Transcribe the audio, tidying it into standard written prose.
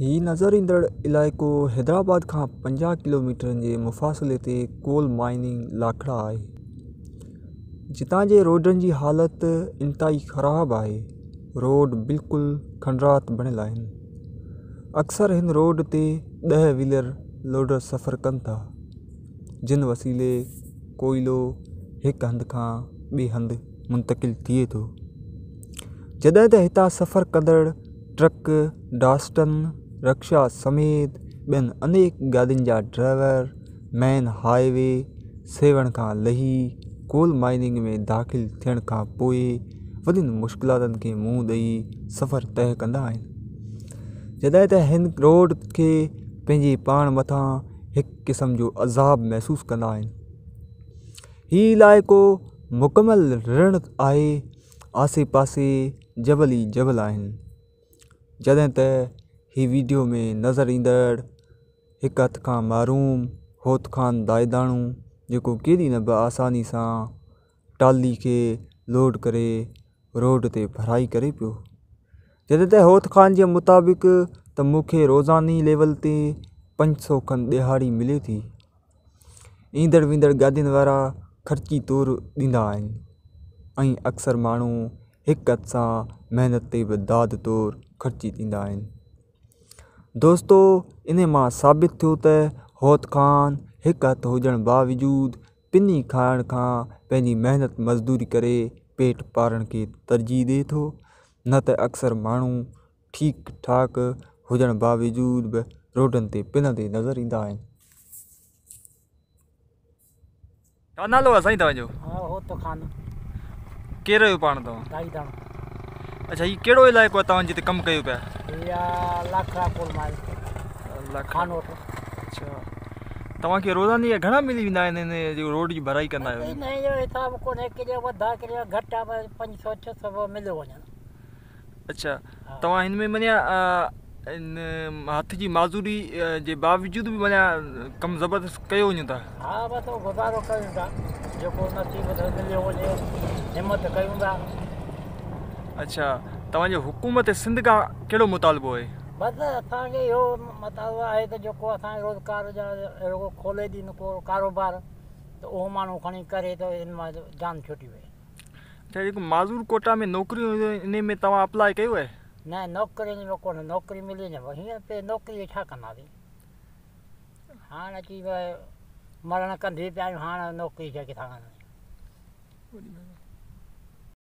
هي نظر ايندڙ علائقو حيدرآباد کان 50 ڪلوميٽرن جي مفاصلي تي ڪول مائننگ لاکڙا آهي، جتان جي روڊن جي حالت انتهائي خراب آهي. روڊ بلڪل کنڊرات بڻيل آهن. اڪثر هن روڊ تي 10 ويلر لوڊر سفر ڪن ٿا، جن وسيلي ڪوئلو هڪ هنڌ کان ٻئي هنڌ منتقل ٿئي ٿو. جڏهن ته هتان سفر ڪندڙ ٽرڪ، ڊاسٽن، رڪشا سميت ٻين انيڪ گاڏين جا ڊرائيور مين هاء وي سيوهڻ کان لهي ڪول مائننگ ۾ داخل ٿيڻ کان پوء وڏين مشڪلاتن کي منهن ڏئي سفر طئي ڪندا آهن. جڏهن ته هن روڊ کي پنهنجي پاڻ مٿان هڪ قسم جو عذاب محسوس ڪندا آهن. هي علائقو مڪمل رڻ آهي. آسي پاسي جبل ئي جبل آهن. جڏهن ته هي ويڊيو ۾ نظر ايندڙ هڪ هٿ کان محروم هوت خان دائداڻو جيڪو ڪيڏي نه به آساني سان ٽالي کي لوڊ ڪري روڊ تي ڀرائي ڪري پيو. جڏهن ته هوت خان جي مطابق ته مون کي روزاني ليول تي 500 کن ڏهاڙي ملي ٿي. ايندڙ ويندڙ گاڏين وارا خرچي طور ڏيندا آهن ۽ اڪثر ماڻهو هڪ هٿ سان محنت تي به داد طور خرچي ڏيندا آهن. دوستو انهي مان ثابت ٿيو ته هوت خان هڪ هٿ هجڻ باوجود پني کائڻ کان پنهنجي محنت مزدوري ڪري پيٽ پارڻ کي ترجيح ڏئي ٿو، نه ته اڪثر ماڻهو ٺيڪ ٺاڪ هجڻ باوجود به روڊن تي پنندي نظر ايندا آهن. ڇا نالو آهي سائين توهان جو؟ ها هوت خان. ڪير آهيو پاڻ توهان؟ دائيداڻو. اڇا هي ڪهڙو علائقو آهي توهان جتي ڪم ڪيو پيا؟ هي آ لاکڙا ڪول مائل. خانوٽ. اڇا توهان کي روزاني جا گهڻا ملي ويندا آهن هن جي روڊ جي ڀرائي ڪندا آهيو؟ انهي جو حساب ڪونهي ڪڏهن وڌ آ ڪڏهن گهٽ آ بس 500 600 به مليو وڃن. اڇا توهان هن ۾ معنيٰ ان هٿ جي معذوري جي باوجود به معنيٰ ڪم زبردست ڪيو وڃو ٿا. ها بس اهو گذارو ڪيون ٿا جيڪو نصيب سان مليو وڃي همت ڪيون ٿا. اڇا توهان جو حڪومت سنڌ کان ڪهڙو مطالبو آهي؟ بس اسان کي اهو مطالبو آهي ته جيڪو اسان کي روزگار جا اهڙو کولي ڏين ڪو ڪاروبار ته اهو ماڻهو کڻي ڪري ته ان مان جان ڇٽي وئي. اڇا جيڪو معذور ڪوٽا ۾ نوڪريون هيون انهي ۾ توهان اپلاء ڪيو آهي؟ نه نوڪرين ۾ ڪونه نوڪري ملي نه هينئر پي نوڪري جو ڇا ڪنداسين هاڻ اچي مرڻ ڪنڌي پيا آهيون هاڻ نوڪري کي ڪٿان ڪنداسين.